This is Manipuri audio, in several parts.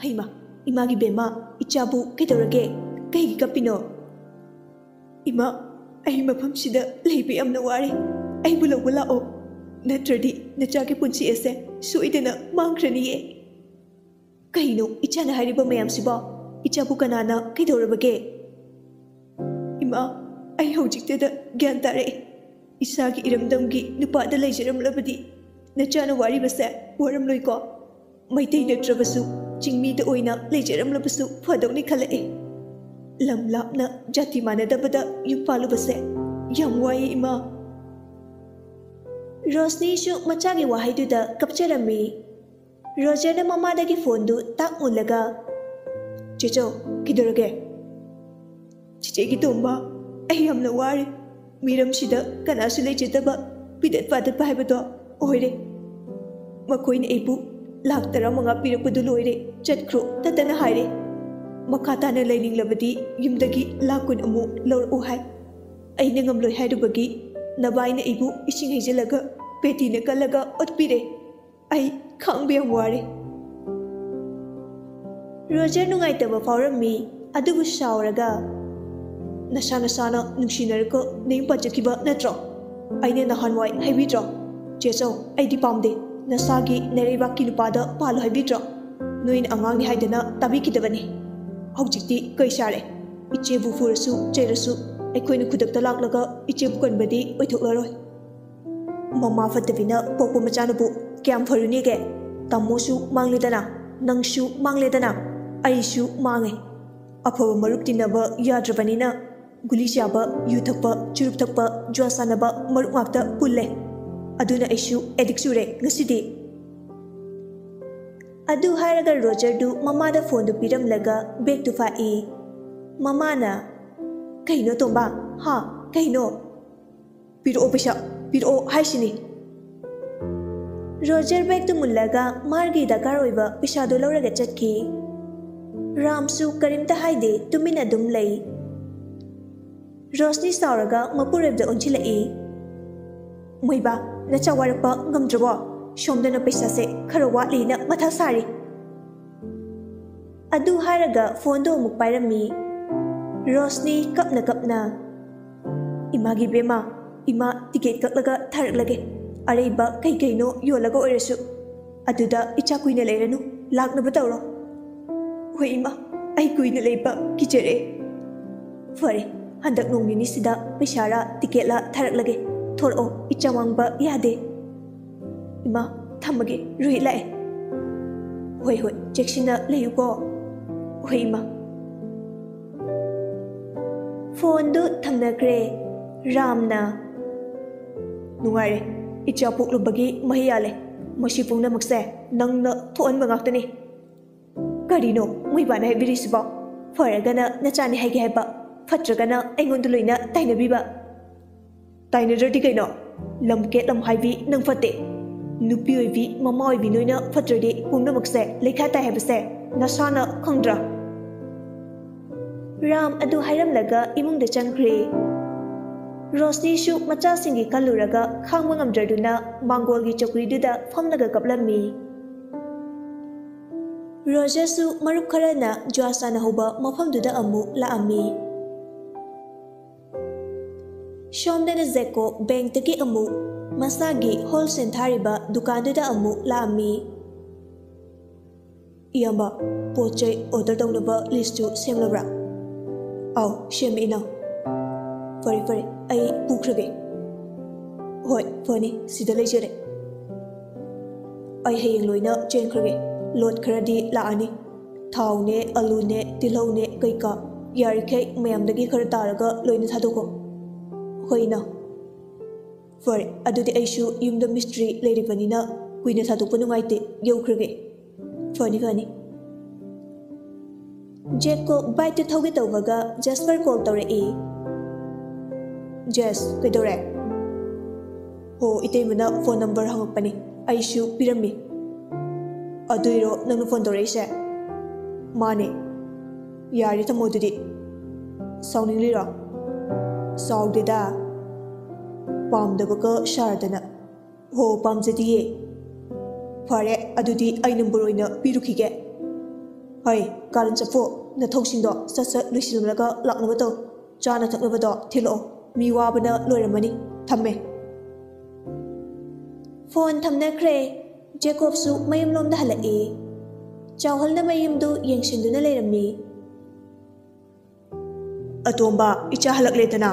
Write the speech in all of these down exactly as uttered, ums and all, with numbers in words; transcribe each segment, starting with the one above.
ꯍꯩꯃ, ꯏꯃꯥꯒꯤ ꯕꯦꯝꯃ, ꯏꯆꯥꯕꯨ ꯀꯩꯗꯧꯔꯒꯦ? ꯀꯩꯒꯤ ꯀꯞꯄꯤꯅꯣ? ꯏꯃꯥ, ꯑꯩ ꯃꯐꯝꯁꯤꯗ ꯂꯩꯕ ꯌꯥꯝꯅ ꯋꯥꯔꯦ꯫ ꯑꯩꯕꯨ ꯂꯧꯕ ꯂꯥꯛꯑꯣ꯫ ꯅꯠꯇ꯭ꯔꯗꯤ ꯅꯆꯥꯒꯤ ꯄꯨꯟꯁꯤ ꯑꯁꯦ ꯁꯣꯏꯗꯅ ꯃꯥꯡꯈ꯭ꯔꯅꯤꯌꯦ꯫ ꯀꯩꯅꯣ ꯏꯆꯥꯅ ꯍꯥꯏꯔꯤꯕ ꯃꯌꯥꯝꯁꯤꯕꯣ? ꯏꯆꯥꯕꯨ ꯀꯅꯥꯅ ꯀꯩꯗꯧꯔꯕꯒꯦ? ꯏꯃꯥ, ꯑꯩ ꯍꯧꯖꯤꯛꯇꯗ ꯒ꯭ꯌꯥꯟ ꯇꯥꯔꯛꯑꯦ꯫ ꯏꯁꯥꯒꯤ ꯏꯔꯝꯗꯝꯒꯤ ꯅꯨꯄꯥꯗ ꯂꯩꯖꯔꯝꯂꯕꯗꯤ ꯅꯆꯥꯅ ꯋꯥꯔꯤꯕꯁꯦ ꯋꯥꯔꯝꯂꯣꯏꯀꯣ꯫ ꯃꯩꯇꯩ ꯅꯠꯇ꯭ꯔꯕꯁꯨ ꯆꯤꯡꯃꯤꯗ ꯑꯣꯏꯅ ꯂꯩꯖꯔꯝꯂꯕꯁꯨ ꯐꯗꯧꯅꯤ ꯈꯜꯂꯛꯑꯦ꯫ ꯂꯝ ꯂꯥꯞꯅ ꯖꯥꯇꯤ ꯃꯥꯟꯅꯗꯕꯗ ꯌꯨꯝ ꯄꯥꯜꯂꯨꯕꯁꯦ ꯌꯥꯝ ꯋꯥꯏꯌꯦ ꯏꯃꯥ꯫ ꯔꯣꯁꯅꯤꯁꯨ ꯃꯆꯥꯒꯤ ꯋꯥꯍꯩꯗꯨꯗ ꯀꯞꯆꯔꯝꯃꯤ꯫ ꯔꯣꯖꯔꯅ ꯃꯃꯥꯗꯒꯤ ꯐꯣꯟꯗꯨ ꯇꯥꯛ ꯃꯨꯜꯂꯒ, "ꯆꯦꯆꯧ, ꯀꯩꯗꯧꯔꯒꯦ?" "ꯆꯤꯆꯦꯒꯤ ꯇꯣꯝꯕ, ꯑꯩ ꯌꯥꯝꯅ ꯋꯥꯔꯦ꯫ ꯃꯤꯔꯝꯁꯤꯗ ꯀꯅꯥꯁꯨ ꯂꯩꯖꯗꯕ ꯄꯤꯗꯠ ꯄꯥꯗꯠꯄ ꯍꯥꯏꯕꯗꯣ ꯑꯣꯏꯔꯦ꯫ ꯃꯈꯣꯏꯅ ꯑꯩꯕꯨ ꯂꯥꯛ ꯇꯔꯥꯃꯉꯥ ꯄꯤꯔꯛꯄꯗꯨ ꯂꯣꯏꯔꯦ, ꯆꯠꯈ꯭ꯔꯣ ꯇꯠꯇꯅ ꯍꯥꯏꯔꯦ꯫ ꯃꯈꯥ ꯇꯥꯅ ꯂꯩꯅꯤꯡꯂꯕꯗꯤ ꯌꯨꯝꯗꯒꯤ ꯂꯥꯛ ꯀꯨꯟ ꯑꯃꯨꯛ ꯂꯧꯔꯛꯎ ꯍꯥꯏ꯫ ꯑꯩꯅ ꯉꯝꯂꯣꯏ ꯍꯥꯏꯔꯨꯕꯒꯤ ꯅꯕꯥꯏꯅ ꯑꯩꯕꯨ ꯏꯁꯤꯡ ꯍꯩꯖꯤꯜꯂꯒ ꯄꯦꯇꯤꯅ ꯀꯜꯂꯒ ꯑꯣꯠꯄꯤꯔꯦ꯫ ꯑꯩ ꯈꯥꯡꯕ ꯌꯥꯝ ꯋꯥꯔꯦ꯫" ꯔꯣꯖꯔ ꯅꯨꯡꯉꯥꯏꯇꯕ ꯐꯥꯎꯔꯝꯃꯤ, ꯑꯗꯨꯕꯨ ꯁꯥꯎꯔꯒ, "ꯅꯁꯥ ꯅꯁꯥꯅ ꯅꯨꯡꯁꯤꯅꯔꯒ ꯅꯌꯨꯝ ꯄꯥꯟꯖꯈꯤꯕ ꯅꯠꯇ꯭ꯔꯣ? ꯑꯩꯅ ꯅꯍꯥꯟꯋꯥꯏ ꯍꯥꯏꯕꯤꯗ꯭ꯔꯣ? ꯆꯦꯆꯧ, ꯑꯩꯗꯤ ꯄꯥꯝꯗꯦ꯫ ꯅꯁꯥꯒꯤ ꯅꯔꯩꯕꯥꯛꯀꯤ ꯅꯨꯄꯥꯗ ꯄꯥꯜꯂꯨ ꯍꯥꯏꯕꯤꯗ꯭ꯔꯣ? ꯅꯣꯏꯅ ꯑꯉꯥꯡꯅꯤ ꯍꯥꯏꯗꯅ ꯇꯥꯕꯤꯈꯤꯗꯕꯅꯤ꯫ ꯍꯧꯖꯤꯛꯇꯤ ꯀꯩ ꯁꯥꯔꯦ? ꯏꯆꯦꯕꯨ ꯐꯨꯔꯁꯨ ꯆꯩꯔꯁꯨ ꯑꯩꯈꯣꯏꯅ ꯈꯨꯗꯛꯇ ꯂꯥꯛꯂꯒ ꯏꯆꯦꯕꯨ ꯀꯟꯕꯗꯤ ꯑꯣꯏꯊꯣꯛꯂꯔꯣꯏ꯫" ꯃꯃꯥ ꯐꯠꯇꯕꯤꯅ ꯄꯣꯛꯄ ꯃꯆꯥꯅꯕꯨ ꯀꯌꯥꯝ ꯐꯔꯨꯅꯤꯒꯦ? ꯇꯥꯃꯣꯁꯨ ꯃꯥꯡꯂꯦꯗꯅ, ꯅꯪꯁꯨ ꯃꯥꯡꯂꯦꯗꯅ, ꯑꯩꯁꯨ ꯃꯥꯡꯉꯦ꯫ ꯑꯐꯕ ꯃꯔꯨꯞ ꯇꯤꯟꯅꯕ ꯌꯥꯗ꯭ꯔꯕꯅꯤꯅ ꯒꯨꯂꯤ ꯆꯥꯕ, ꯌꯨ ꯊꯛꯄ, ꯆꯨꯔꯨꯞ ꯊꯛꯄ, ꯖꯨꯋꯥ ꯁꯥꯟꯅꯕ ꯃꯔꯨꯞ ꯉꯥꯛꯇ ꯄꯨꯜꯂꯦ꯫ ꯑꯗꯨꯅ ꯑꯩꯁꯨ ꯑꯦꯗꯤꯛ ꯆꯨꯔꯦ ꯉꯁꯤꯗꯤ꯫ ꯑꯗꯨ ꯍꯥꯏꯔꯒ ꯔꯣꯖꯔꯗꯨ ꯃꯃꯥꯗ ꯐꯣꯟꯗꯨ ꯄꯤꯔꯝꯂꯒ ꯕꯦꯒꯇꯨ ꯐꯥꯛꯏ꯫ ꯃꯃꯥꯅ, "ꯀꯩꯅꯣ ꯇꯣꯝꯕ? ꯍꯥ? ꯀꯩꯅꯣ?" "ꯄꯤꯔꯛꯑꯣ ꯄꯩꯁꯥ, ꯄꯤꯔꯛꯑꯣ ꯍꯥꯏꯁꯤꯅꯤ꯫" ꯔꯣꯖꯔ ꯕꯦꯒꯇꯨ ꯃꯨꯜꯂꯒ ꯃꯥꯒꯤ ꯗꯔꯀꯥꯔ ꯑꯣꯏꯕ ꯄꯩꯁꯥꯗꯨ ꯂꯧꯔꯒ ꯆꯠꯈꯤ꯫ ꯔꯥꯝꯁꯨ ꯀꯔꯤꯝꯇ ꯍꯥꯏꯗꯦ, ꯇꯨꯃꯤꯟꯅ ꯑꯗꯨꯝ ꯂꯩ꯫ ꯔꯣꯁꯅꯤ ꯁꯥꯎꯔꯒ ꯃꯄꯨꯔꯣꯏꯕꯗ ꯑꯣꯟꯁꯤꯜꯂꯛꯏ꯫ "ꯃꯣꯏꯕꯥ, ꯅꯆꯥ ꯋꯥꯔꯛꯄ ꯉꯝꯗ꯭ꯔꯕꯣ? ꯁꯣꯝꯗꯅ ꯄꯩꯁꯥꯁꯦ ꯈꯔ ꯋꯥꯠꯂꯤꯅ ꯃꯊꯥ ꯁꯥꯔꯤ꯫" ꯑꯗꯨ ꯍꯥꯏꯔꯒ ꯐꯣꯟꯗꯣ ꯑꯃꯨꯛ ꯄꯥꯏꯔꯝꯃꯤ꯫ ꯔꯣꯁꯅꯤ ꯀꯞꯅ ꯀꯞꯅ, "ꯏꯃꯥꯒꯤ ꯕꯦꯝꯃ, ꯏꯃꯥ ꯇꯤꯀꯦꯠ ꯀꯛꯂꯒ ꯊꯥꯔꯛꯂꯒꯦ꯫ ꯑꯔꯩꯕ ꯀꯩ ꯀꯩꯅꯣ ꯌꯣꯜꯂꯒ ꯑꯣꯏꯔꯁꯨ꯫ ꯑꯗꯨꯗ ꯏꯆꯥ ꯀꯨꯏꯅ ꯂꯩꯔꯅꯨ, ꯂꯥꯛꯅꯕ ꯇꯧꯔꯣ꯫" "ꯍꯣꯏ ꯏꯃꯥ, ꯑꯩ ꯀꯨꯏꯅ ꯂꯩꯕ ꯀꯤꯖꯔꯦ꯫" "ꯐꯔꯦ, ꯍꯟꯗꯛ ꯅꯣꯡ ꯅꯤꯅꯤꯁꯤꯗ ꯄꯩꯁꯥꯔꯥ ꯇꯤꯀꯦꯠꯂꯥ ꯊꯥꯔꯛꯂꯒꯦ꯫ ꯊꯣꯔꯛꯑꯣ, ꯏꯆꯥ ꯃꯥꯡꯕ ꯌꯥꯗꯦ꯫" "ꯏꯃꯥ, ꯊꯝꯃꯒꯦ, ꯔꯣꯍꯤꯠ ꯂꯥꯛꯑꯦ꯫" "ꯍꯣꯏ ꯍꯣꯏ, ꯆꯦꯛꯁꯤꯟꯅ ꯂꯩꯌꯨꯀꯣ꯫" "ꯍꯣꯏ ꯏꯃꯥ꯫" ꯐꯣꯟꯗꯨ ꯊꯝꯅꯈ꯭ꯔꯦ꯫ ꯔꯥꯝꯅ, "ꯅꯨꯡꯉꯥꯏꯔꯦ, ꯏꯆꯥ ꯄꯣꯛꯂꯨꯕꯒꯤ ꯃꯍꯩ ꯌꯥꯜꯂꯦ꯫ ꯃꯁꯤ ꯄꯨꯝꯅꯃꯛꯁꯦ ꯅꯪꯅ ꯊꯣꯛꯍꯟꯕ ꯉꯥꯛꯇꯅꯤ꯫" "ꯀꯔꯤꯅꯣ ꯃꯣꯏꯕꯥꯅ ꯍꯥꯏꯕꯤꯔꯤꯁꯤꯕꯣ? ꯐꯔꯒꯅ ꯅꯆꯥꯅꯤ ꯍꯥꯏꯒꯦ ꯍꯥꯏꯕ, ꯐꯠꯇ꯭ꯔꯒꯅ ꯑꯩꯉꯣꯟꯗ ꯂꯣꯏꯅ ꯇꯥꯏꯅꯕꯤꯕ?" "ꯇꯥꯏꯅꯗ꯭ꯔꯗꯤ ꯀꯩꯅꯣ? ꯂꯝ ꯀꯦꯠ ꯂꯝ ꯍꯥꯏꯕꯤ ꯅꯪ ꯐꯠꯇꯦ꯫ ꯅꯨꯄꯤ ꯑꯣꯏꯕꯤ, ꯃꯃꯥ ꯑꯣꯏꯕꯤ ꯅꯣꯏꯅ ꯐꯠꯇ꯭ꯔꯗꯤ ꯄꯨꯝꯅꯃꯛꯁꯦ ꯂꯩꯈꯥ ꯇꯥꯏ ꯍꯥꯏꯕꯁꯦ ꯅꯁꯥꯅ ꯈꯪꯗ꯭ꯔꯥ?" ꯔꯥꯝ ꯑꯗꯨ ꯍꯥꯏꯔꯝꯂꯒ ꯏꯃꯨꯡꯗ ꯆꯪꯈ꯭ꯔꯦ꯫ ꯔꯣꯁꯅꯤꯁꯨ ꯃꯆꯥꯁꯤꯡꯒꯤ ꯈꯜꯂꯨꯔꯒ ꯈꯥꯡꯕ ꯉꯝꯗ꯭ꯔꯗꯨꯅ ꯃꯥꯡꯒꯣꯜꯒꯤ ꯆꯧꯀ꯭ꯔꯤꯗꯨꯗ ꯐꯝꯂꯒ ꯀꯞꯂꯝꯃꯤ꯫ ꯔꯣꯖꯔꯁꯨ ꯃꯔꯨꯞ ꯈꯔꯅ ꯖꯨꯋꯥ ꯁꯥꯟꯅꯍꯧꯕ ꯃꯐꯝꯗꯨꯗ ꯑꯃꯨꯛ ꯂꯥꯛꯑꯝꯃꯤ꯫ ꯁꯣꯝꯗꯅ ꯖꯦꯀꯣ ꯕꯦꯡꯛꯇꯒꯤ ꯑꯃꯨꯛ ꯃꯁꯥꯒꯤ ꯍꯣꯜꯁꯦꯜ ꯊꯥꯔꯤꯕ ꯗꯨꯀꯥꯟꯗꯨꯗ ꯑꯃꯨꯛ ꯂꯥꯛꯑꯝꯃꯤ꯫ "ꯏꯌꯥꯝꯕ, ꯄꯣꯠ ꯆꯩ ꯑꯣꯔꯗꯔ ꯇꯧꯅꯕ ꯂꯤꯁꯇꯨ ꯁꯦꯝꯂꯕ꯭ꯔꯥ?" "ꯑꯥꯎ, ꯁꯦꯝꯃꯦ ꯏꯅꯥꯎ꯫" "ꯐꯔꯦ ꯐꯔꯦ, ꯑꯩ ꯄꯨꯈ꯭ꯔꯒꯦ꯫" "ꯍꯣꯏ, ꯐꯅꯤ, ꯁꯤꯗ ꯂꯩꯖꯔꯦ꯫ ꯑꯩ ꯍꯌꯦꯡ ꯂꯣꯏꯅ ꯆꯦꯟꯈ꯭ꯔꯒꯦ꯫ ꯂꯣꯠ ꯈꯔꯗꯤ ꯂꯥꯛꯑꯅꯤ꯫ ꯊꯥꯎꯅꯦ, ꯑꯂꯨꯅꯦ, ꯇꯤꯜꯍꯧꯅꯦ, ꯀꯩꯀꯥ꯫ ꯌꯥꯔꯤꯈꯩ ꯃꯌꯥꯝꯗꯒꯤ ꯈꯔ ꯇꯥꯔꯒ ꯂꯣꯏꯅ ꯊꯥꯗꯣꯛꯈꯣ꯫" "ꯍꯣꯏ ꯏꯅꯥꯎ꯫" "ꯐꯔꯦ, ꯑꯗꯨꯗꯤ ꯑꯩꯁꯨ ꯌꯨꯝꯗ ꯃꯤꯁꯇ꯭ꯔꯤ ꯂꯩꯔꯤꯕꯅꯤꯅ ꯀꯨꯏꯅ ꯊꯥꯗꯣꯛꯄ ꯅꯨꯡꯉꯥꯏꯇꯦ, ꯌꯧꯈ꯭ꯔꯒꯦ꯫" "ꯐꯅꯤ ꯐꯅꯤ꯫" ꯖꯦꯀꯣ ꯕꯥꯏꯛꯇꯨ ꯊꯧꯒꯦ ꯇꯧꯕꯒ ꯖꯦꯁꯄꯔ ꯀꯣꯜ ꯇꯧꯔꯛꯏ꯫ "ꯖꯦꯁ, ꯀꯩꯗꯧꯔꯦ?" "ꯍꯣ, ꯏꯇꯩꯃꯅ ꯐꯣꯟ ꯅꯝꯕꯔ ꯍꯪꯉꯛꯄꯅꯤ, ꯑꯩꯁꯨ ꯄꯤꯔꯝꯃꯤ꯫" "ꯑꯗꯨꯏꯔꯣ ꯅꯪꯅ ꯐꯣꯟ ꯇꯧꯔꯛꯏꯁꯦ?" "ꯃꯥꯅꯦ꯫" "ꯌꯥꯔꯦ, ꯊꯝꯃꯣ ꯑꯗꯨꯗꯤ꯫" "ꯁꯥꯎꯅꯤꯡꯂꯤꯔꯣ?" "ꯁꯥꯎꯗꯦꯗ, ꯄꯥꯝꯗꯕꯒ ꯁꯥꯔꯗꯅ꯫" "ꯍꯣ, ꯄꯥꯝꯖꯗꯤꯌꯦ꯫" "ꯐꯔꯦ, ꯑꯗꯨꯗꯤ ꯑꯩ ꯅꯝꯕꯔ ꯑꯣꯏꯅ ꯄꯤꯔꯨꯈꯤꯒꯦ꯫" ꯍꯣꯏ, ꯀꯥꯔꯟ ꯆꯠꯐꯨ꯫ ꯅꯊꯧꯁꯤꯡꯗꯣ ꯁꯠ ꯁꯠ ꯂꯣꯏꯁꯤꯜꯂꯒ ꯂꯥꯛꯅꯕ ꯇꯧ꯫ ꯆꯥꯅ ꯊꯛꯅꯕꯗꯣ ꯊꯤꯜꯂꯛꯑꯣ꯫ ꯃꯤ ꯋꯥꯕꯅ ꯂꯣꯏꯔꯝꯃꯅꯤ꯫ ꯊꯝꯃꯦ꯫ ꯐꯣꯟ ꯊꯝꯅꯈ꯭ꯔꯦ꯫ ꯖꯦꯀꯣꯕꯁꯨ ꯃꯌꯨꯝꯂꯣꯝꯗ ꯍꯜꯂꯛꯏ꯫ ꯆꯥꯎꯍꯜꯅ ꯃꯌꯨꯝꯗꯨ ꯌꯦꯡꯁꯤꯟꯗꯨꯅ ꯂꯩꯔꯝꯃꯤ꯫ "ꯑꯇꯣꯝꯕ, ꯏꯆꯥ ꯍꯜꯂꯛꯂꯦꯗꯅ?"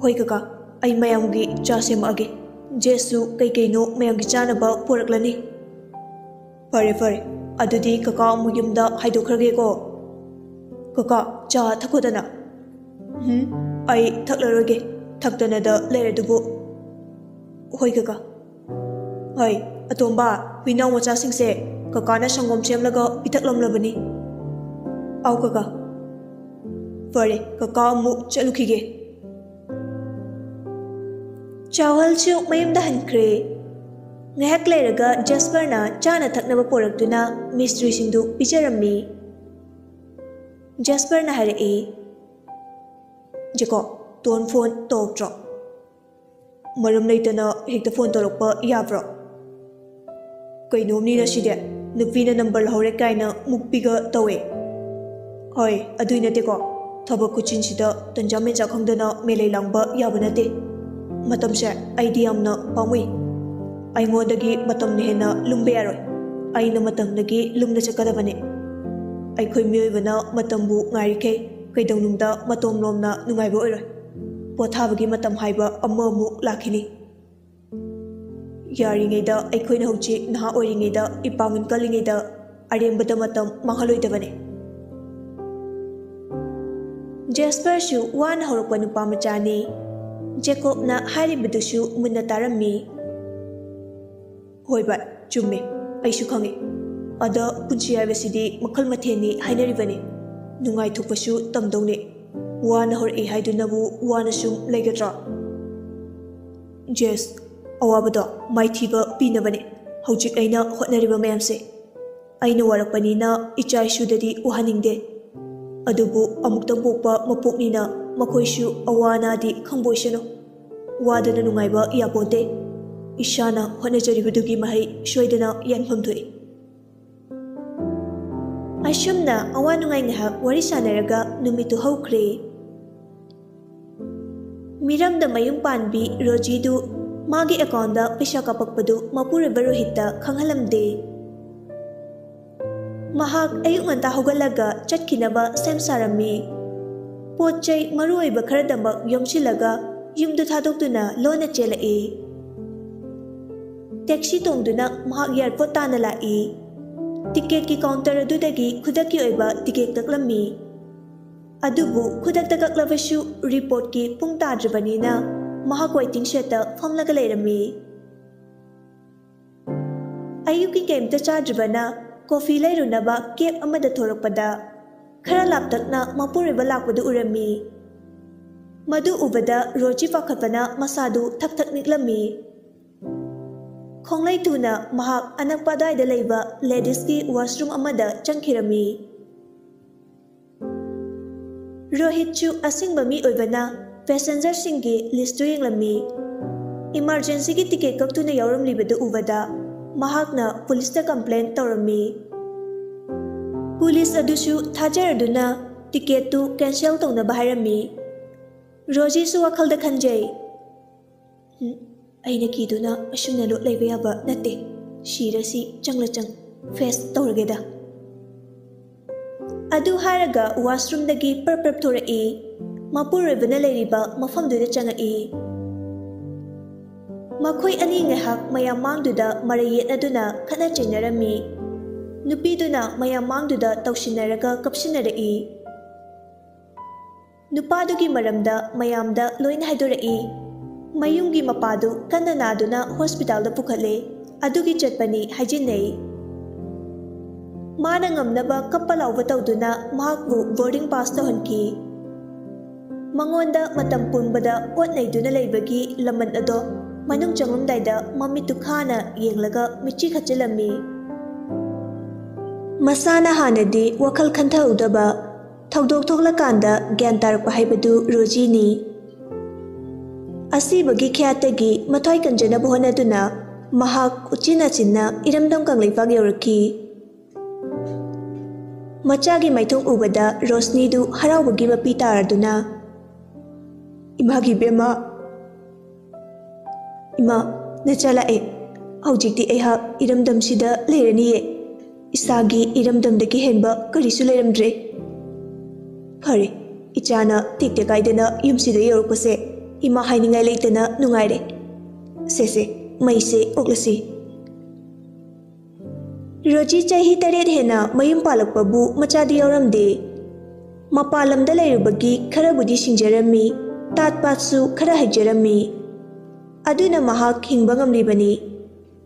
"ꯍꯣꯏ ꯀꯀꯥ, ꯑꯩ ꯃꯌꯥꯝꯒꯤ ꯆꯥ ꯁꯦꯝꯃꯛꯑꯒꯦ꯫ ꯖꯦꯁꯁꯨ ꯀꯩꯀꯩꯅꯣ ꯃꯌꯥꯝꯒꯤ ꯆꯥꯅꯕ ꯄꯨꯔꯛꯂꯅꯤ꯫" "ꯐꯔꯦ ꯐꯔꯦ, ꯑꯗꯨꯗꯤ ꯀꯀꯥ ꯑꯃꯨꯛ ꯌꯨꯝꯗ ꯍꯥꯏꯗꯣꯛꯈ꯭ꯔꯒꯦꯀꯣ꯫ ꯀꯀꯥ, ꯆꯥ ꯊꯛꯈꯣꯗꯅ꯫" "ꯎꯝ, ꯑꯩ ꯊꯛꯂꯔꯣꯏꯒꯦ, ꯊꯛꯇꯅꯗ ꯂꯩꯔꯗꯨꯕꯨ꯫" "ꯍꯣꯏ ꯀꯀꯥ꯫" "ꯍꯣꯏ, ꯑꯇꯣꯝꯕ, ꯍꯨꯏꯅꯥꯎ ꯃꯆꯥꯁꯤꯡꯁꯦ ꯀꯀꯥꯅ ꯁꯪꯒꯣꯝ ꯁꯦꯝꯂꯒ ꯄꯤꯊꯛꯂꯝꯂꯕꯅꯤ꯫" "ꯑꯥꯎ ꯀꯀꯥ꯫" "ꯐꯔꯦ, ꯀꯀꯥ ꯑꯃꯨꯛ ꯆꯠꯂꯨꯈꯤꯒꯦ꯫" ꯆꯥꯎꯍꯜꯁꯨ ꯃꯌꯨꯝꯗ ꯍꯟꯈ꯭ꯔꯦ꯫ ꯉꯥꯏꯍꯥꯛ ꯂꯩꯔꯒ ꯖꯦꯁꯄꯔꯅ ꯆꯥꯅ ꯊꯛꯅꯕ ꯄꯨꯔꯛꯇꯨꯅ ꯃꯤꯁꯇ꯭ꯔꯤꯁꯤꯡꯗꯨ ꯄꯤꯖꯔꯝꯃꯤ꯫ ꯖꯦꯁꯄꯔꯅ ꯍꯥꯏꯔꯛꯏ, "ꯖꯦꯀꯣ, ꯇꯣꯟ ꯐꯣꯟ ꯇꯧꯔꯛꯇ꯭ꯔꯣ?" "ꯃꯔꯝ ꯂꯩꯇꯅ ꯍꯦꯛꯇ ꯐꯣꯟ ꯇꯧꯔꯛꯄ ꯌꯥꯕ꯭ꯔꯣ? ꯀꯩꯅꯣꯝꯅꯤꯅ ꯁꯤꯗꯤ, ꯅꯨꯄꯤꯅ ꯅꯝꯕꯔ ꯂꯧꯍꯧꯔꯦ ꯀꯥꯏꯅ ꯃꯨꯛꯄꯤꯒ ꯇꯧꯋꯦ꯫" "ꯍꯣꯏ, ꯑꯗꯨꯏ ꯅꯠꯇꯦꯀꯣ, ꯊꯕꯛ ꯈꯨꯆꯤꯟꯁꯤꯗ ꯇꯟꯖꯥ ꯃꯦꯟꯖꯥ ꯈꯪꯗꯅ ꯃꯦꯂꯩ ꯂꯥꯡꯕ ꯌꯥꯕ ꯅꯠꯇꯦ꯫ ꯃꯇꯝꯁꯦ ꯑꯩꯗꯤ ꯌꯥꯝꯅ ꯄꯥꯝꯃꯨꯏ꯫ ꯑꯩꯉꯣꯟꯗꯒꯤ ꯃꯇꯝꯅ ꯍꯦꯟꯅ ꯂꯨꯝꯕ ꯌꯥꯔꯣꯏ꯫ ꯑꯩꯅ ꯃꯇꯝꯗꯒꯤ ꯂꯨꯝꯅ ꯆꯠꯀꯗꯕꯅꯦ꯫ ꯑꯩꯈꯣꯏ ꯃꯤꯑꯣꯏꯕꯅ ꯃꯇꯝꯕꯨ ꯉꯥꯏꯔꯤꯈꯩ ꯀꯩꯗꯧꯅꯨꯡꯗ ꯃꯇꯣꯝꯂꯣꯝꯅ ꯅꯨꯡꯉꯥꯏꯕ ꯑꯣꯏꯔꯣꯏ꯫ ꯄꯣꯊꯥꯕꯒꯤ ꯃꯇꯝ ꯍꯥꯏꯕ ꯑꯃꯃꯨꯛ ꯂꯥꯛꯈꯤꯅꯤ꯫ ꯌꯥꯔꯤꯉꯩꯗ ꯑꯩꯈꯣꯏꯅ ꯍꯧꯖꯤꯛ ꯅꯍꯥ ꯑꯣꯏꯔꯤꯉꯩꯗ, ꯏꯄꯥꯡꯒꯜ ꯀꯜꯂꯤꯉꯩꯗ ꯑꯔꯦꯝꯕꯗ ꯃꯇꯝ ꯃꯥꯡꯍꯜꯂꯣꯏꯗꯕꯅꯤ꯫" ꯖꯦꯁꯄꯔꯁꯨ ꯋꯥꯅ ꯍꯧꯔꯛꯄ ꯅꯨꯄꯥ ꯃꯆꯥꯅꯤ꯫ ꯖꯦꯀꯣꯕꯅ ꯍꯥꯏꯔꯤꯕꯗꯨꯁꯨ ꯃꯨꯟꯅ ꯇꯥꯔꯝꯃꯤ꯫ "ꯍꯣꯏ ꯚꯥꯏ, ꯆꯨꯝꯃꯦ, ꯑꯩꯁꯨ ꯈꯪꯉꯤ꯫ ꯑꯗ ꯄꯨꯟꯁꯤ ꯍꯥꯏꯕꯁꯤꯗꯤ ꯃꯈꯜ ꯃꯊꯦꯜꯅꯤ ꯍꯥꯏꯅꯔꯤꯕꯅꯤ꯫ ꯅꯨꯡꯉꯥꯏꯊꯣꯛꯄꯁꯨ ꯇꯝꯗꯧꯅꯤ꯫ ꯋꯥꯅ ꯍꯧꯔꯛꯏ ꯍꯥꯏꯗꯨꯅꯕꯨ ꯋꯥꯅ ꯁꯨꯝ ꯂꯩꯒꯗ꯭ꯔꯣ? ꯖꯦꯁ, ꯑꯋꯥꯕꯗꯣ ꯃꯥꯏꯊꯤꯕ ꯄꯤꯅꯕꯅꯦ ꯍꯧꯖꯤꯛ ꯑꯩꯅ ꯍꯣꯠꯅꯔꯤꯕ ꯃꯌꯥꯝꯁꯦ꯫ ꯑꯩꯅ ꯋꯥꯔꯛꯄꯅꯤꯅ ꯏꯆꯥ ꯏꯁꯨꯗꯗꯤ ꯋꯥꯍꯟꯅꯤꯡꯗꯦ꯫ ꯑꯗꯨꯕꯨ ꯑꯃꯨꯛꯇꯪ ꯄꯣꯛꯄ ꯃꯄꯣꯛꯅꯤꯅ ꯃꯈꯣꯏꯁꯨ ꯑꯋꯥ ꯑꯅꯥꯗꯤ ꯈꯪꯕ ꯑꯣꯏꯁꯅꯨ꯫ ꯋꯥꯗꯅ ꯅꯨꯡꯉꯥꯏꯕ ꯌꯥꯄꯣꯟꯇꯦ꯫ ꯏꯁꯥꯅ ꯍꯣꯠꯅꯖꯔꯤꯕꯗꯨꯒꯤ ꯃꯍꯩ ꯁꯣꯏꯗꯅ ꯌꯥꯟꯐꯝ ꯊꯣꯛꯏ꯫" ꯑꯁꯨꯝꯅ ꯑꯋꯥ ꯅꯨꯡꯉꯥꯏ ꯉꯥꯏꯍꯥꯛ ꯋꯥꯔꯤ ꯁꯥꯟꯅꯔꯒ ꯅꯨꯃꯤꯠꯇꯨ ꯍꯧꯈ꯭ꯔꯦ꯫ ꯃꯤꯔꯝꯗ ꯃꯌꯨꯝ ꯄꯥꯟꯕꯤ ꯔꯣꯖꯤꯗꯨ ꯃꯥꯒꯤ ꯑꯦꯀꯥꯎꯟꯗ ꯄꯩꯁꯥ ꯀꯥꯞꯄꯛꯄꯗꯨ ꯃꯄꯨꯔꯣꯏꯕ ꯔꯣꯍꯤꯠꯇ ꯈꯪꯍꯜꯂꯝꯗꯦ꯫ ꯃꯍꯥꯛ ꯑꯌꯨꯛ ꯉꯟꯇꯥ ꯍꯧꯒꯠꯂꯒ ꯆꯠꯈꯤꯅꯕ ꯁꯦꯝ ꯁꯥꯔꯝꯃꯤ꯫ ꯄꯣꯠ ꯆꯩ ꯃꯔꯨ ꯑꯣꯏꯕ ꯈꯔꯗꯃꯛ ꯌꯣꯝꯁꯤꯜꯂꯒ ꯌꯨꯝꯗꯨ ꯊꯥꯗꯣꯛꯇꯨꯅ ꯂꯣꯟꯅ ꯆꯦꯜꯂꯛꯏ꯫ ꯇꯦꯛꯁꯤ ꯇꯣꯡꯗꯨꯅ ꯃꯍꯥꯛ ꯑꯦꯌꯥꯔꯄꯣꯔꯠ ꯇꯥꯟꯅ ꯂꯥꯛꯏ꯫ ꯇꯤꯀꯦꯠꯀꯤ ꯀꯥꯎꯟꯇꯔ ꯑꯗꯨꯗꯒꯤ ꯈꯨꯗꯛꯀꯤ ꯑꯣꯏꯕ ꯇꯤꯀꯦꯠ ꯀꯛꯂꯝꯃꯤ꯫ ꯑꯗꯨꯕꯨ ꯈꯨꯗꯛꯇ ꯀꯛꯂꯕꯁꯨ ꯔꯤꯄꯣꯔꯠꯀꯤ ꯄꯨꯡ ꯇꯥꯗ꯭ꯔꯤꯕꯅꯤꯅ ꯃꯍꯥꯛ ꯋꯦꯇꯤꯡ ꯁꯦꯠꯇ ꯐꯝꯂꯒ ꯂꯩꯔꯝꯃꯤ꯫ ꯑꯌꯨꯛꯀꯤ ꯀꯩꯝꯇ ꯆꯥꯗ꯭ꯔꯤꯕꯅ ꯀꯣꯐꯤ ꯂꯩꯔꯨꯅꯕ ꯀꯦꯕ ꯑꯃꯗ ꯊꯣꯔꯛꯄꯗ ꯈꯔ ꯂꯥꯞꯇꯛꯅ ꯃꯄꯨꯔꯣꯏꯕ ꯂꯥꯛꯄꯗꯨ ꯎꯔꯝꯃꯤ꯫ ꯃꯗꯨ ꯎꯕꯗ ꯔꯣꯖꯤ ꯄꯥꯈꯠꯄꯅ ꯃꯁꯥꯗꯨ ꯊꯛ ꯊꯛ ꯅꯤꯛꯂꯝꯃꯤ꯫ ꯈꯣꯡꯂꯩ ꯊꯨꯅ ꯃꯍꯥꯛ ꯑꯅꯛꯄ ꯑꯗ꯭ꯋꯥꯏꯗ ꯂꯩꯕ ꯂꯦꯗꯤꯁꯀꯤ ꯋꯥꯁꯔꯨꯝ ꯑꯃꯗ ꯆꯪꯈꯤꯔꯝꯃꯤ꯫ ꯔꯣꯍꯤꯠꯁꯨ ꯑꯁꯤꯡꯕ ꯃꯤ ꯑꯣꯏꯕꯅ ꯄꯦꯁꯦꯟꯖꯔꯁꯤꯡꯒꯤ ꯂꯤꯁꯇꯨ ꯌꯦꯡꯂꯝꯃꯤ꯫ ꯏꯃꯥꯔꯖꯦꯟꯁꯤꯒꯤ ꯇꯤꯀꯦꯠ ꯀꯛꯇꯨꯅ ꯌꯥꯎꯔꯝꯂꯤꯕꯗꯨ ꯎꯕꯗ ꯃꯍꯥꯛꯅ ꯄꯨꯂꯤꯁꯇ ꯀꯝꯄ꯭ꯂꯦꯟ ꯇꯧꯔꯝꯃꯤ꯫ ꯄꯨꯂꯤꯁ ꯑꯗꯨꯁꯨ ꯊꯥꯖꯔꯗꯨꯅ ꯇꯤꯀꯦꯠꯇꯨ ꯀꯦꯟꯁꯦꯜ ꯇꯧꯅꯕ ꯍꯥꯏꯔꯝꯃꯤ꯫ ꯔꯣꯖꯤꯁꯨ ꯋꯥꯈꯜꯗ ꯈꯟꯖꯩ, "ꯎꯝ, ꯑꯩꯅ ꯀꯤꯗꯨꯅ ꯑꯁꯨꯝꯅ ꯂꯣꯠ ꯂꯩꯕ ꯌꯥꯕ ꯅꯠꯇꯦ꯫ ꯁꯤꯔꯁꯤ ꯆꯪꯂ ꯆꯪ ꯐꯦꯁ ꯇꯧꯔꯒꯦꯗ"꯫ ꯑꯗꯨ ꯍꯥꯏꯔꯒ ꯋꯥꯁꯔꯨꯝꯗꯒꯤ ꯄ꯭ꯔꯞ ꯄ꯭ꯔꯞ ꯊꯣꯔꯛꯏ꯫ ꯃꯄꯨꯔꯣꯏꯕꯅ ꯂꯩꯔꯤꯕ ꯃꯐꯝꯗꯨꯗ ꯆꯪꯉꯛꯏ꯫ ꯃꯈꯣꯏ ꯑꯅꯤ ꯉꯥꯏꯍꯥꯛ ꯃꯌꯥꯝ ꯃꯥꯡꯗꯨꯗ ꯃꯔꯩ ꯌꯦꯠꯅꯗꯨꯅ ꯈꯠꯅ ꯆꯩꯅꯔꯝꯃꯤ꯫ ꯅꯨꯄꯤꯗꯨꯅ ꯃꯌꯥꯝ ꯃꯥꯡꯗꯨꯗ ꯇꯧꯁꯤꯟꯅꯔꯒ ꯀꯞꯁꯤꯟꯅꯔꯛꯏ꯫ ꯅꯨꯄꯥꯗꯨꯒꯤ ꯃꯔꯝꯗ ꯃꯌꯥꯝꯗ ꯂꯣꯏꯅ ꯍꯥꯏꯗꯣꯔꯛꯏ꯫ ꯃꯌꯨꯝꯒꯤ ꯃꯄꯥꯗꯨ ꯀꯟꯅ ꯅꯥꯗꯨꯅ ꯍꯣꯁꯄꯤꯇꯥꯜꯗ ꯄꯨꯈꯠꯂꯦ꯫ ꯑꯗꯨꯒꯤ ꯆꯠꯄꯅꯤ ꯍꯥꯏꯖꯤꯟꯅꯩ꯫ ꯃꯥꯅ ꯉꯝꯅꯕ ꯀꯞꯄ ꯂꯥꯎꯕ ꯇꯧꯗꯨꯅ ꯃꯍꯥꯛꯄꯨ ꯕꯣꯔꯗꯤꯡ ꯄꯥꯁ ꯇꯧꯍꯟꯈꯤ꯫ ꯃꯉꯣꯟꯗ ꯃꯇꯝ ꯄꯨꯝꯕꯗ ꯑꯣꯠ ꯅꯩꯗꯨꯅ ꯂꯩꯕꯒꯤ ꯂꯃꯟ ꯑꯗꯣ ꯃꯅꯨꯡ ꯆꯪꯂꯝꯗꯥꯏꯗ ꯃꯃꯤꯠꯇꯨ ꯈꯥꯅ ꯌꯦꯡꯂꯒ ꯃꯤꯠꯆꯤ ꯈꯠꯆꯤꯜꯂꯝꯃꯤ꯫ ꯃꯁꯥꯅ ꯍꯥꯟꯅꯗꯤ ꯋꯥꯈꯜ ꯈꯟꯊꯍꯧꯗꯕ, ꯊꯧꯗꯣꯛ ꯊꯣꯛꯂꯀꯥꯟꯗ ꯒ꯭ꯌꯥꯟ ꯇꯥꯔꯛꯄ ꯍꯥꯏꯕꯗꯨ ꯔꯣꯖꯤꯅꯤ꯫ ꯑꯁꯤꯕꯒꯤ ꯈ꯭ꯌꯥꯠꯇꯒꯤ ꯃꯊ꯭ꯋꯥꯏ ꯀꯟꯖꯅꯕ ꯍꯣꯠꯅꯗꯨꯅ ꯃꯍꯥꯛ ꯎꯆꯤꯟ ꯅꯥꯆꯤꯟꯅ ꯏꯔꯝꯗꯝ ꯀꯪꯂꯩꯄꯥꯛ ꯌꯧꯔꯛꯈꯤ꯫ ꯃꯆꯥꯒꯤ ꯃꯥꯏꯊꯣꯡ ꯎꯕꯗ ꯔꯣꯁꯅꯤꯗꯨ ꯍꯔꯥꯎꯕꯒꯤ ꯃꯄꯤ ꯇꯥꯔꯗꯨꯅ, "ꯏꯃꯥꯒꯤ ꯏꯕꯦꯝꯃ, ꯏꯃꯥ, ꯅꯆꯥ ꯂꯥꯛꯑꯦ꯫ ꯍꯧꯖꯤꯛꯇꯤ ꯑꯩꯍꯥꯛ ꯏꯔꯝꯗꯝꯁꯤꯗ ꯂꯩꯔꯅꯤꯌꯦ꯫ ꯏꯁꯥꯒꯤ ꯏꯔꯝꯗꯝꯗꯒꯤ ꯍꯦꯟꯕ ꯀꯔꯤꯁꯨ ꯂꯩꯔꯝꯗ꯭ꯔꯦ꯫ ꯐꯔꯦ, ꯏꯆꯥꯅ ꯇꯦꯛꯇ ꯀꯥꯏꯗꯅ ꯌꯨꯝꯁꯤꯗ ꯌꯧꯔꯛꯄꯁꯦ ꯏꯃꯥ ꯍꯥꯏꯅꯤꯡꯉꯥꯏ ꯂꯩꯇꯅ ꯅꯨꯡꯉꯥꯏꯔꯦ꯫ ꯁꯦ ꯁꯦ, ꯃꯩꯁꯦ ꯑꯣꯛꯂꯁꯤ꯫" ꯔꯣꯖꯤ ꯆꯍꯤ ꯇꯔꯦꯠ ꯍꯦꯟꯅ ꯃꯌꯨꯝ ꯄꯥꯜꯂꯛꯄꯕꯨ ꯃꯆꯥꯗꯤ ꯌꯥꯎꯔꯝꯗꯦ꯫ ꯃꯄꯥꯟ ꯂꯝꯗ ꯂꯩꯔꯨꯕꯒꯤ ꯈꯔꯕꯨꯗꯤ ꯁꯤꯡꯖꯔꯝꯃꯤ, ꯇꯥꯠ ꯄꯥꯠꯁꯨ ꯈꯔ ꯍꯩꯖꯔꯝꯃꯤ꯫ ꯑꯗꯨꯅ ꯃꯍꯥꯛ ꯍꯤꯡꯕ ꯉꯝꯂꯤꯕꯅꯤ꯫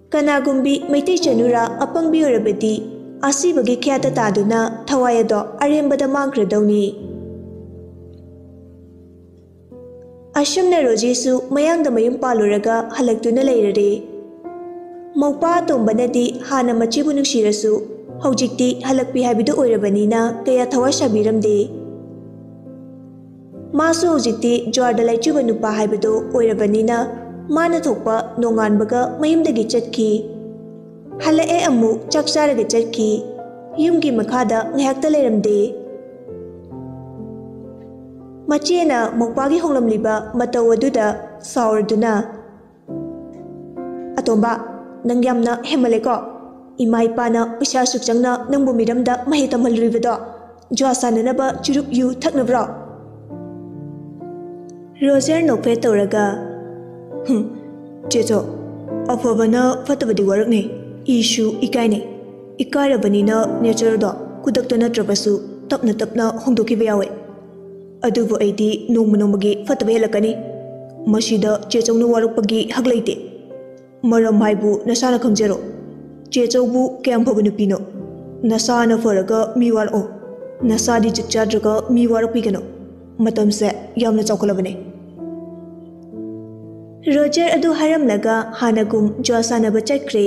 ꯀꯅꯥꯒꯨꯝꯕꯤ ꯃꯩꯇꯩ ꯆꯅꯨꯔꯥ ꯑꯄꯪꯕꯤ ꯑꯣꯏꯔꯕꯗꯤ ꯑꯁꯤꯕꯒꯤ ꯈ꯭ꯌꯥꯇ ꯇꯥꯗꯨꯅ ꯊꯋꯥꯏ ꯑꯗꯣ ꯑꯔꯦꯝꯕꯗ ꯃꯥꯡꯈ꯭ꯔꯗꯧꯅꯤ꯫ ꯑꯁꯨꯝꯅ ꯔꯣꯖꯤꯁꯨ ꯃꯌꯥꯡꯗ ꯃꯌꯨꯝ ꯄꯥꯜꯂꯨꯔꯒ ꯍꯜꯂꯛꯇꯨꯅ ꯂꯩꯔꯔꯦ꯫ ꯃꯧꯄꯥ ꯑꯇꯣꯝꯕꯅꯗꯤ ꯍꯥꯟꯅ ꯃꯆꯦꯕꯨ ꯅꯨꯡꯁꯤꯔꯁꯨ ꯍꯧꯖꯤꯛꯇꯤ ꯍꯜꯂꯛꯄꯤ ꯍꯥꯏꯕꯗꯨ ꯑꯣꯏꯔꯕꯅꯤꯅ ꯀꯌꯥ ꯊꯋꯥꯏ ꯁꯥꯕꯤꯔꯝꯗꯦ꯫ ꯃꯥꯁꯨ ꯍꯧꯖꯤꯛꯇꯤ ꯖ꯭ꯋꯥꯔꯗ ꯂꯥꯏꯆꯨꯕ ꯅꯨꯄꯥ ꯍꯥꯏꯕꯗꯨ ꯑꯣꯏꯔꯕꯅꯤꯅ ꯃꯥꯅ ꯊꯣꯛꯄ ꯅꯣꯡꯉꯥꯟꯕꯒ ꯃꯌꯨꯝꯗꯒꯤ ꯆꯠꯈꯤ꯫ ꯍꯜꯂꯛꯑꯦ ꯑꯃꯨꯛ ꯆꯥꯛ ꯆꯥꯔꯒ ꯆꯠꯈꯤ꯫ ꯌꯨꯝꯒꯤ ꯃꯈꯥꯗ ꯉꯥꯏꯍꯥꯛꯇ ꯂꯩꯔꯝꯗꯦ꯫ ꯃꯆꯦꯅ ꯃꯧꯄꯥꯒꯤ ꯍꯣꯡꯂꯝꯂꯤꯕ ꯃꯇꯧ ꯑꯗꯨꯗ ꯁꯥꯎꯔꯗꯨꯅ, "ꯑꯇꯣꯝꯕ, ꯅꯪ ꯌꯥꯝꯅ ꯍꯦꯟꯃꯜꯂꯦꯀꯣ꯫ ꯏꯃꯥ ꯏꯄꯥꯅ ꯄꯩꯁꯥ ꯑꯁꯨꯛ ꯆꯪꯅ ꯅꯪꯕꯨ ꯃꯤꯔꯝꯗ ꯃꯍꯩ ꯇꯝꯍꯜꯂꯨꯔꯤꯕꯗꯣ ꯖꯨꯋꯥ ꯁꯥꯟꯅꯅꯕ ꯆꯨꯔꯨꯞ ꯌꯨ ꯊꯛꯅꯕ꯭ꯔꯣ?" ꯔꯣꯖꯔ ꯅꯣꯛꯐꯦꯠ ꯇꯧꯔꯒ, "ꯍꯨꯝ, ꯆꯦꯆꯧ, ꯑꯐꯕꯅ ꯐꯠꯇꯕꯗꯤ ꯋꯥꯔꯛꯅꯩ꯫ ꯏꯁꯨ ꯏꯀꯥꯏꯅꯩ꯫ ꯏꯀꯥꯏꯔꯕꯅꯤꯅ ꯅꯦꯆꯔꯗꯣ ꯈꯨꯗꯛꯇ ꯅꯠꯇ꯭ꯔꯕꯁꯨ ꯇꯞꯅ ꯇꯞꯅ ꯍꯣꯡꯗꯣꯛꯈꯤꯕ ꯌꯥꯎꯋꯦ꯫ ꯑꯗꯨꯕꯨ ꯑꯩꯗꯤ ꯅꯣꯡꯃ ꯅꯣꯡꯃꯒꯤ ꯐꯠꯇꯕ ꯍꯦꯜꯂꯛꯀꯅꯤ꯫ ꯃꯁꯤꯗ ꯆꯦꯆꯧꯅ ꯋꯥꯔꯛꯄꯒꯤ ꯍꯛ ꯂꯩꯇꯦ꯫ ꯃꯔꯝ ꯍꯥꯏꯕꯨ ꯅꯁꯥꯅ ꯈꯪꯖꯔꯣ꯫ ꯆꯦꯆꯧꯕꯨ ꯀꯌꯥꯝ ꯐꯕ ꯅꯨꯄꯤꯅꯣ? ꯅꯁꯥꯅ ꯐꯔꯒ ꯃꯤ ꯋꯥꯔꯛꯑꯣ꯫ ꯅꯁꯥꯗꯤ ꯖꯨꯠ ꯆꯥꯗ꯭ꯔꯒ ꯃꯤ ꯋꯥꯔꯛꯄꯤꯒꯅꯨ꯫ ꯃꯇꯝꯁꯦ ꯌꯥꯝꯅ ꯆꯥꯎꯈꯠꯂꯕꯅꯦ꯫" ꯔꯣꯖꯔ ꯑꯗꯨ ꯍꯥꯏꯔꯝꯂꯒ ꯍꯥꯟꯅꯒꯨꯝ ꯖꯨꯋꯥ ꯁꯥꯟꯅꯕ ꯆꯠꯈ꯭ꯔꯦ꯫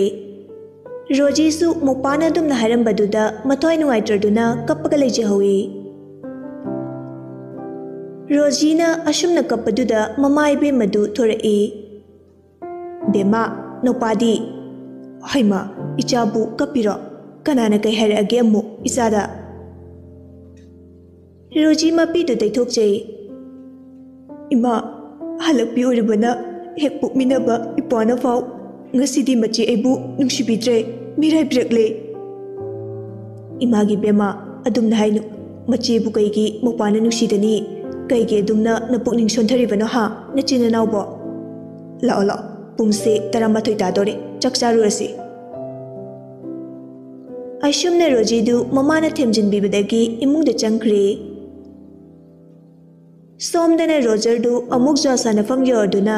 ꯔꯣꯖꯤꯁꯨ ꯃꯧꯄꯥꯅ ꯑꯗꯨꯝꯅ ꯍꯥꯏꯔꯝꯕꯗꯨꯗ ꯃꯊ꯭ꯋꯥꯏ ꯅꯨꯡꯉꯥꯏꯇ꯭ꯔꯗꯨꯅ ꯀꯞꯄꯒ ꯂꯩꯖꯍꯧꯏ꯫ ꯔꯣꯖꯤꯅ ꯑꯁꯨꯝꯅ ꯀꯞꯄꯗꯨꯗ ꯃꯃꯥ ꯏꯕꯦꯝꯃꯗꯨ ꯊꯣꯔꯛꯏ꯫ "ꯕꯦꯝꯃ, ꯅꯨꯄꯥꯗꯤ?" "ꯍꯩꯃꯥ, ꯏꯆꯥꯕꯨ ꯀꯞꯄꯤꯔꯣ? ꯀꯅꯥꯅ ꯀꯩ ꯍꯥꯏꯔꯛꯑꯒꯦ ꯑꯃꯨꯛ ꯏꯆꯥꯗ?" ꯔꯣꯖꯤ ꯃꯄꯤꯗꯨ ꯇꯩꯊꯣꯛꯆꯩ꯫ "ꯏꯃꯥ, ꯍꯜꯂꯛꯄꯤ ꯑꯣꯏꯔꯕꯅ ꯍꯦꯛ ꯄꯣꯛꯃꯤꯟꯅꯕ ꯏꯄ꯭ꯋꯥꯅ ꯐꯥꯎ ꯉꯁꯤꯗꯤ ꯃꯆꯦ ꯑꯩꯕꯨ ꯅꯨꯡꯁꯤꯕꯤꯗ꯭ꯔꯦ, ꯃꯤꯔꯥꯏꯕꯤꯔꯛꯂꯦ꯫" "ꯏꯃꯥꯒꯤ ꯕꯦꯝꯃ, ꯑꯗꯨꯝꯅ ꯍꯥꯏꯅꯨ꯫ ꯃꯆꯦꯕꯨ ꯀꯩꯒꯤ ꯃꯧꯄ꯭ꯋꯥꯅ ꯅꯨꯡꯁꯤꯗꯅꯤ? ꯀꯩꯒꯤ ꯑꯗꯨꯝꯅ ꯅꯄꯨꯛꯅꯤꯡ ꯁꯣꯟꯊꯔꯤꯕꯅꯣ ꯍꯥ, ꯅꯆꯤꯟ ꯅꯅꯥꯎꯕꯣ? ꯂꯥꯛꯑꯣ, ꯂꯥꯛꯑꯣ, ꯄꯨꯡꯁꯦ ꯇꯔꯥꯃꯥꯊꯣꯏ ꯇꯥꯗꯣꯔꯦ, ꯆꯥꯛ ꯆꯥꯔꯨꯔꯁꯤ꯫" ꯑꯁꯨꯝꯅ ꯔꯣꯖꯤꯗꯨ ꯃꯃꯥꯅ ꯊꯦꯝꯖꯤꯟꯕꯤꯕꯗꯒꯤ ꯏꯃꯨꯡꯗ ꯆꯪꯈ꯭ꯔꯦ꯫ ꯁꯣꯝꯗꯅ ꯔꯣꯖꯔꯗꯨ ꯑꯃꯨꯛ ꯖꯨꯋꯥ ꯁꯥꯟꯅꯐꯝ ꯌꯧꯔꯗꯨꯅ,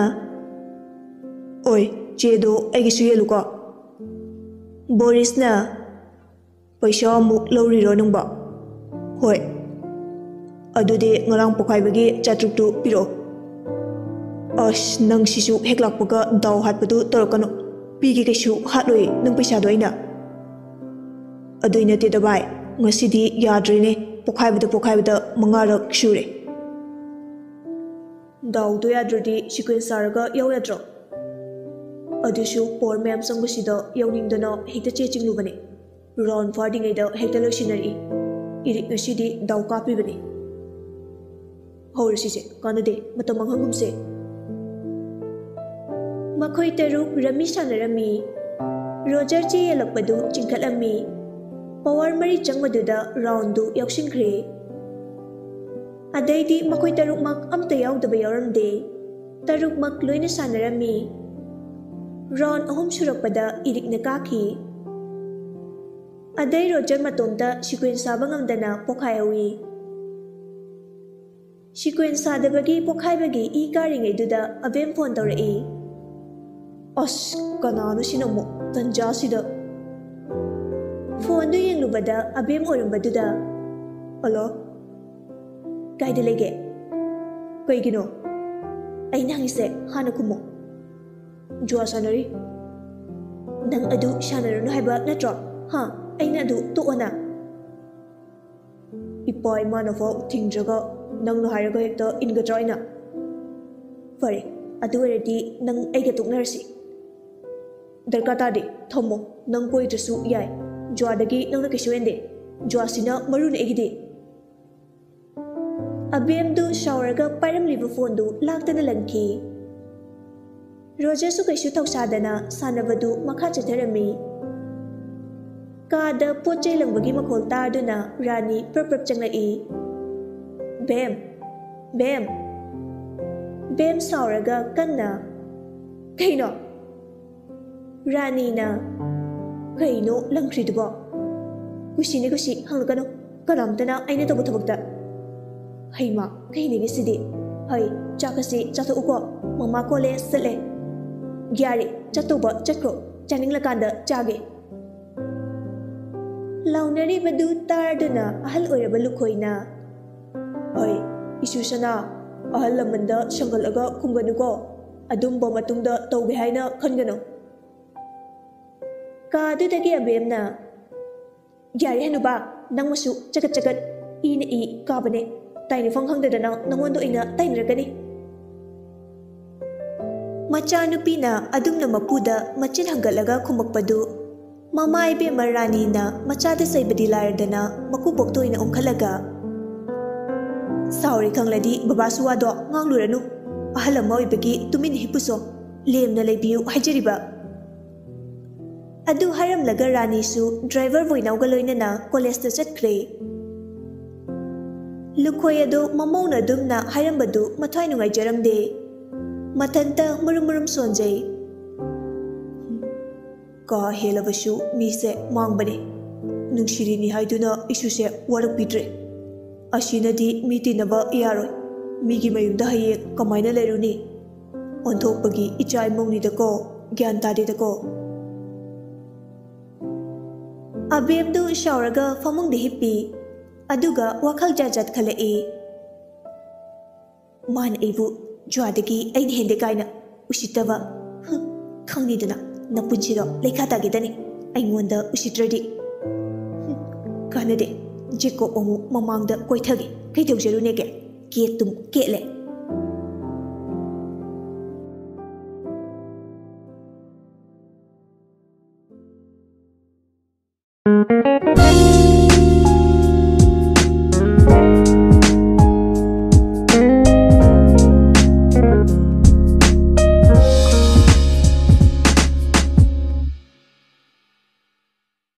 "ꯑꯣꯏ, ꯆꯦꯗꯣ ꯑꯩꯒꯤꯁꯨ ꯌꯦꯜꯂꯨꯀꯣ꯫" ꯕꯣꯔꯤꯁꯅ, "ꯄꯩꯁꯥ ꯑꯃꯨꯛ ꯂꯧꯔꯤꯔꯣ ꯅꯪꯕꯣ?" "ꯍꯣꯏ꯫" "ꯑꯗꯨꯗꯤ ꯉꯔꯥꯡ ꯄꯣꯛꯈꯥꯏꯕꯒꯤ ꯆꯥꯇ꯭ꯔꯨꯛꯇꯨ ꯄꯤꯔꯛꯑꯣ꯫" "ꯑꯁ, ꯅꯪ ꯁꯤꯁꯨ ꯍꯦꯛ ꯂꯥꯛꯄꯒ ꯗꯥꯎ ꯍꯥꯠꯄꯗꯨ ꯇꯧꯔꯛꯀꯅꯨ꯫ ꯄꯤꯒꯦ ꯀꯩꯁꯨ ꯍꯥꯠꯂꯣꯏ ꯅꯪ ꯄꯩꯁꯥꯗꯣ ꯑꯩꯅ꯫" "ꯑꯗꯨꯏ ꯅꯠꯇꯦꯗ ꯚꯥꯏ, ꯉꯁꯤꯗꯤ ꯌꯥꯗ꯭ꯔꯦꯅꯦ, ꯄꯣꯛꯈꯥꯏꯕꯗ ꯄꯣꯛꯈꯥꯏꯕꯗ ꯃꯉꯥꯔꯛ ꯁꯨꯔꯦ꯫" "ꯗꯥꯎꯗꯣ ꯌꯥꯗ꯭ꯔꯗꯤ ꯁꯤꯀ꯭ꯋꯦꯟꯁ ꯆꯥꯔꯒ ꯌꯥꯎ ꯌꯥꯗ꯭ꯔꯣ?" "ꯑꯗꯨꯁꯨ ꯄꯋꯥꯔ ꯃꯌꯥꯝ ꯆꯪꯕꯁꯤꯗ ꯌꯥꯎꯅꯤꯡꯗꯅ ꯍꯦꯛꯇ ꯆꯦ ꯆꯤꯡꯂꯨꯕꯅꯦ꯫ ꯔꯥꯎꯟ ꯐꯥꯗ꯭ꯔꯤꯉꯩꯗ ꯍꯦꯛꯇ ꯂꯣꯏꯁꯤꯟꯅꯔꯛꯏ꯫ ꯏꯔꯤꯛ ꯉꯁꯤꯗꯤ ꯗꯥꯎ ꯀꯥꯞꯄꯤꯕꯅꯦ꯫" "ꯍꯧꯔꯁꯤꯁꯦ, ꯀꯥꯟꯅꯗꯦ, ꯃꯇꯝ ꯃꯥꯡꯍꯟꯒꯨꯝꯁꯦ꯫" ꯃꯈꯣꯏ ꯇꯔꯨꯛ ꯔꯝꯃꯤ ꯁꯥꯟꯅꯔꯝꯃꯤ꯫ ꯔꯣꯖꯔ ꯆꯦ ꯌꯦꯜꯂꯛꯄꯗꯨ ꯆꯤꯡꯈꯠꯂꯝꯃꯤ꯫ ꯄꯋꯥꯔ ꯃꯔꯤ ꯆꯪꯕꯗꯨꯗ ꯔꯥꯎꯟꯗꯨ ꯌꯥꯎꯁꯤꯟꯈ꯭ꯔꯦ꯫ ꯑꯗꯩꯗꯤ ꯃꯈꯣꯏ ꯇꯔꯨꯛꯃꯛ ꯑꯝꯇ ꯌꯥꯎꯗꯕ ꯌꯥꯎꯔꯝꯗꯦ꯫ ꯇꯔꯨꯛꯃꯛ ꯂꯣꯏꯅ ꯁꯥꯟꯅꯔꯝꯃꯤ꯫ ꯔꯥꯎꯟ ꯑꯍꯨꯝ ꯁꯨꯔꯛꯄꯗ ꯏꯔꯤꯛꯅ ꯀꯥꯈꯤ꯫ ꯑꯗꯩ ꯔꯣꯖꯔ ꯃꯇꯣꯝꯇ ꯁꯤꯀ꯭ꯋꯦꯟꯁ ꯁꯥꯕ ꯉꯝꯗꯅ ꯄꯣꯈꯥꯏꯍꯧꯏ꯫ ꯁꯤꯀ꯭ꯋꯦꯟꯁ ꯁꯥꯗꯕꯒꯤ ꯄꯣꯈꯥꯏꯕꯒꯤ ꯏ ꯀꯥꯔꯤꯉꯩꯗꯨꯗ ꯑꯕꯦꯝ ꯐꯣꯟ ꯇꯧꯔꯛꯏ꯫ ꯑꯁ, ꯀꯅꯥꯅꯣ ꯁꯤꯅ ꯑꯃꯨꯛ ꯇꯟꯖꯥꯁꯤꯗ? ꯐꯣꯟꯗꯨ ꯌꯦꯡꯂꯨꯕꯗ ꯑꯕꯦꯝ ꯑꯣꯏꯔꯝꯕꯗꯨꯗ, "ꯍꯜꯂꯣ? ꯀꯥꯏꯗ ꯂꯩꯒꯦ? ꯀꯩꯒꯤꯅꯣ? ꯑꯩꯅ ꯍꯪꯉꯤꯁꯦ ꯍꯥꯟꯅ ꯈꯨꯝꯃꯣ꯫" "ꯖꯨꯋꯥ ꯁꯥꯟꯅꯔꯤ꯫" "ꯅꯪ ꯑꯗꯨ ꯁꯥꯟꯅꯔꯨꯅꯨ ꯍꯥꯏꯕ ꯅꯠꯇ꯭ꯔꯣ? ꯍꯥ? ꯑꯩꯅ ꯑꯗꯨ ꯇꯣꯛꯑꯣꯅ?" "ꯏꯄꯥ ꯏꯃꯥꯅ ꯐꯥꯎ ꯊꯤꯡꯗ꯭ꯔꯒ ꯅꯪꯅ ꯍꯥꯏꯔꯒ ꯍꯦꯛꯇ ꯏꯟꯒꯗ꯭ꯔꯥ ꯑꯩꯅ? ꯐꯔꯦ, ꯑꯗꯨ ꯑꯣꯏꯔꯗꯤ ꯅꯪ ꯑꯩꯒ ꯇꯣꯛꯅꯔꯁꯤ꯫" "ꯗꯔꯀꯥꯔ ꯇꯥꯗꯦ, ꯊꯝꯃꯣ꯫ ꯅꯪ ꯀꯣꯏꯗ꯭ꯔꯁꯨ ꯌꯥꯏ꯫ ꯖꯨꯋꯥꯗꯒꯤ ꯅꯪꯅ ꯀꯩꯁꯨ ꯍꯦꯟꯗꯦ꯫ ꯖꯨꯋꯥꯁꯤꯅ ꯃꯔꯨꯅꯦ ꯑꯩꯒꯤꯗꯤ꯫" ꯑꯕꯦꯝꯗꯨ ꯁꯥꯎꯔꯒ ꯄꯥꯏꯔꯝꯂꯤꯕ ꯐꯣꯟꯗꯨ ꯂꯥꯛꯇꯅ ꯂꯪꯈꯤ꯫ ꯔꯣꯖꯔꯁꯨ ꯀꯩꯁꯨ ꯊꯧꯁꯥꯗꯅ ꯁꯥꯟꯅꯕꯗꯨ ꯃꯈꯥ ꯆꯠꯊꯔꯝꯃꯤ꯫ ꯀꯥꯗ ꯄꯣꯠ ꯆꯩ ꯂꯪꯕꯒꯤ ꯃꯈꯣꯜ ꯇꯥꯗꯨꯅ ꯔꯥꯅꯤ ꯄ꯭ꯔꯞ ꯄ꯭ꯔꯞ ꯆꯪꯂꯛꯏ꯫ "ꯕꯦꯝ! ꯕꯦꯝ!" ꯕꯦꯝ ꯁꯥꯎꯔꯒ ꯀꯟꯅ, "ꯀꯩꯅꯣ?" ꯔꯥꯅꯤꯅ, "ꯀꯩꯅꯣ ꯂꯪꯈ꯭ꯔꯤꯗꯨꯕꯣ? ꯀꯨꯁꯤꯅꯤ ꯀꯨꯁꯤ, ꯍꯪꯂꯛꯀꯅꯨ꯫ ꯀꯅꯥꯝꯇꯅ ꯑꯩꯅ ꯇꯧꯕ ꯊꯕꯛꯇ꯫ ꯍꯩꯃꯥ, ꯀꯩꯅꯤꯒꯦ ꯁꯤꯗꯤ? ꯍꯩ, ꯆꯥꯛ ꯑꯁꯤ ꯆꯥꯊꯣꯛꯎꯀꯣ꯫ ꯃꯃꯥ ꯀꯣꯂꯦꯖ ꯆꯠꯂꯦ꯫ ꯌꯥꯔꯦ, ꯆꯠꯇꯧꯕ ꯆꯠꯈ꯭ꯔꯣ꯫ ꯆꯥꯅꯤꯡꯂꯀꯥꯟꯗ ꯆꯥꯒꯦ꯫" ꯂꯥꯎꯅꯔꯤꯕꯗꯨ ꯇꯥꯔꯗꯨꯅ ꯑꯍꯜ ꯑꯣꯏꯔꯕ ꯂꯨꯈꯣꯏꯅ, "ꯍꯣꯏ, ꯏꯁꯨ ꯁꯅꯥ, ꯑꯍꯜ ꯂꯃꯟꯗ ꯁꯪꯒꯠꯂꯒ ꯈꯨꯝꯒꯅꯨꯀꯣ꯫ ꯑꯗꯨꯝꯕ ꯃꯇꯨꯡꯗ ꯇꯧꯒꯦ ꯍꯥꯏꯅ ꯈꯟꯒꯅꯨ꯫" ꯀꯥꯗꯨꯗꯒꯤ ꯑꯕꯦꯝꯅ, "ꯌꯥꯔꯦ ꯍꯅꯨꯕꯥ, ꯅꯪꯃꯁꯨ ꯆꯒꯠ ꯆꯒꯠ, ꯏꯅ ꯏ ꯀꯥꯕꯅꯦ꯫ ꯇꯥꯏꯅꯐꯝ ꯈꯪꯗꯗꯅ ꯅꯉꯣꯟꯗ ꯑꯣꯏꯅ ꯇꯥꯏꯅꯔꯛꯀꯅꯤ꯫" ꯃꯆꯥꯅꯨꯄꯤꯅ ꯑꯗꯨꯝꯅ ꯃꯄꯨꯗ ꯃꯆꯤꯟ ꯍꯪꯒꯠꯂꯒ ꯈꯨꯝꯃꯛꯄꯗꯨ ꯃꯃꯥ ꯏꯕꯦꯝꯃ ꯔꯥꯅꯤꯅ ꯃꯆꯥꯗ ꯆꯩꯕꯗꯤ ꯂꯥꯏꯔꯗꯅ ꯃꯀꯨꯕꯣꯛꯇ ꯑꯣꯏꯅ ꯑꯣꯟꯈꯠꯂꯒ, "ꯁꯥꯎꯔꯦ ꯈꯪꯂꯗꯤ ꯕꯕꯥꯁꯨ ꯋꯥꯗꯣ ꯉꯥꯡꯂꯨꯔꯅꯨ꯫ ꯑꯍꯜ ꯑꯃ ꯑꯣꯏꯕꯒꯤ ꯇꯨꯃꯤꯟꯅ ꯍꯤꯞꯄꯨꯁꯣ꯫ ꯂꯦꯝꯅ ꯂꯩꯕꯤꯌꯨ ꯍꯥꯏꯖꯔꯤꯕ꯫" ꯑꯗꯨ ꯍꯥꯏꯔꯝꯂꯒ ꯔꯥꯅꯤꯁꯨ ꯗ꯭ꯔꯥꯏꯚꯔ ꯕꯣꯏꯅꯥꯎꯒ ꯂꯣꯏꯅꯅ ꯀꯣꯂꯦꯖꯇ ꯆꯠꯈ꯭ꯔꯦ꯫ ꯂꯨꯈꯣꯏ ꯑꯗꯨ ꯃꯃꯧꯅ ꯑꯗꯨꯝꯅ ꯍꯥꯏꯔꯝꯕꯗꯨ ꯃꯊ꯭ꯋꯥꯏ ꯅꯨꯡꯉꯥꯏꯖꯔꯝꯗꯦ꯫ ꯃꯊꯟꯇ ꯃꯨꯔꯨꯝ ꯃꯨꯔꯨꯝ ꯁꯣꯟꯖꯩ꯫ "ꯀꯥ ꯍꯦꯜꯂꯕꯁꯨ ꯃꯤꯁꯦ ꯃꯥꯡꯕꯅꯦ꯫ ꯅꯨꯡꯁꯤꯔꯤꯅꯤ ꯍꯥꯏꯗꯨꯅ ꯏꯁꯨꯁꯦ ꯋꯥꯔꯛꯄꯤꯗ꯭ꯔꯦ꯫ ꯑꯁꯤꯅꯗꯤ ꯃꯤ ꯇꯤꯟꯅꯕ ꯌꯥꯔꯣꯏ꯫ ꯃꯤꯒꯤ ꯃꯌꯨꯝꯗ ꯍꯌꯦꯡ ꯀꯃꯥꯏꯅ ꯂꯩꯔꯨꯅꯤ? ꯑꯣꯟꯊꯣꯛꯄꯒꯤ ꯏꯆꯥ ꯏꯃꯧꯅꯤꯗꯀꯣ, ꯒ꯭ꯌꯥꯟ ꯇꯥꯗꯦꯗꯀꯣ꯫" ꯑꯕꯦꯝꯗꯨ ꯁꯥꯎꯔꯒ ꯐꯃꯨꯡꯗ ꯍꯤꯞꯄꯤ꯫ ꯑꯗꯨꯒ ꯋꯥꯈꯜ ꯖꯥꯠ ꯖꯥꯠ ꯈꯜꯂꯛꯏ꯫ "ꯃꯥꯅ ꯑꯩꯕꯨ ꯖꯨꯋꯥꯗꯒꯤ ꯑꯩꯅ ꯍꯦꯟꯗꯦ ꯀꯥꯏꯅ ꯎꯁꯤꯠꯇꯕ꯫ ꯍꯨꯝ, ꯈꯪꯅꯤꯗꯅ ꯅꯄꯨꯟꯁꯤꯗꯣ ꯂꯩꯈꯥ ꯇꯥꯈꯤꯗꯅꯤ ꯑꯩꯉꯣꯟꯗ ꯎꯁꯤꯠꯇ꯭ꯔꯗꯤ꯫ ꯍꯨꯝ, ꯀꯥꯟꯅꯗꯦ꯫ ꯖꯦꯀꯣꯕ ꯑꯃꯨꯛ ꯃꯃꯥꯡꯗ ꯀꯣꯏꯊꯒꯦ꯫ ꯀꯩꯗꯧꯖꯔꯨꯅꯦꯒꯦ? ꯀꯦꯠꯇꯨꯝ ꯀꯦꯠꯂꯦ꯫